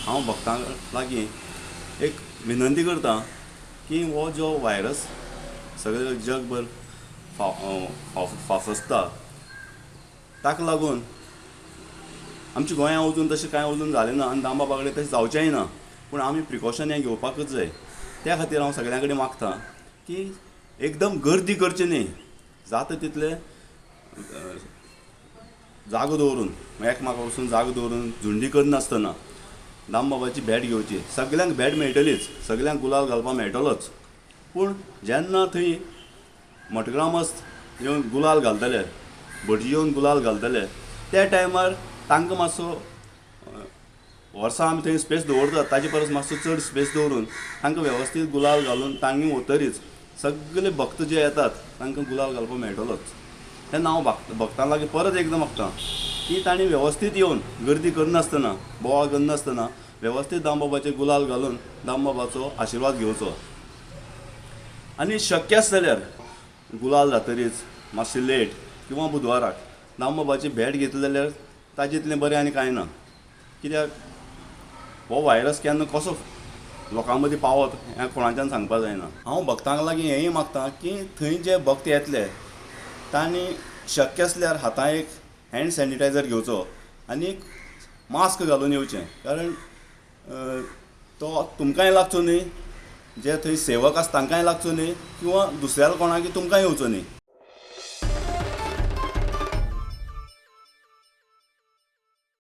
हांव भक्तां लागीं एक विनंती करता की हो जो व्हायरस सगळे जगभर फाफसता ताका लागून आमच्या गोंयांत वचून तशें कांय अजून जालें ना आनी दामबाबा कडेन तशें जावचेंय ना, पूण आमी प्रिकॉशन हें घेवपाकूच जाय. त्या खातीर हांव सगळ्यां कडेन मागता की एकदम गर्दी करची न्ही, जाता तितले जागो दवरून, एकमेका वचून जागो दवरून झुंडी करनासतना दामबाबाची भेट घेवची. सगल्यांक भेट मेळटलीच, सगल्यांक गुलाल घालपाक मेळटलोच, पूण जेन्ना थंय मठग्रामस्थ येवन गुलाल घालतले, भटजी येवन गुलाल घालतले, त्या टायमार तांकां मातसो वर्सां आमी थंय स्पेस दवरतात ताजे परस मातसो चड स्पेस दवरून तांकां वेवस्थीत गुलाल घालून तांणी वतरीच सगळे भक्त जे येतात तांकां गुलाल घालपाक मेळटलोच. तेन्ना हांव भक्तां लागीं परत एकदां मागता की तांणी वेवस्थीत येवन गर्दी करनासतना, बोवाळ करनासतना वेवस्थीत दामबाबाचे गुलाल घालून दामबाबाचो आशिर्वाद घेवचो. आनी शक्य आसा जाल्यार गुलाल जातरीच मातशें लेट किंवा बुधवाराक दामबाबाची भेट घेतली जाल्यार ताजे इतलें बरें आनी कांय ना. कित्याक हो व्हायरस केन्ना कसो लोकां मदीं पावत हें कोणाच्यान सांगपाक जायना. हांव भक्तांक लागीं हेंय मागता की थंय जे भक्त येतले तांणी शक्य आसल्यार हातां एक हँड सॅनिटायझर घेवचो आनी मास्क घालून येवचें, कारण तो तुमकांय लागचो न्ही, जे थंय सेवक आसा तांकांय लागचो न्ही, किंवा दुसऱ्या कोणाक तुमकांय येवचो न्ही.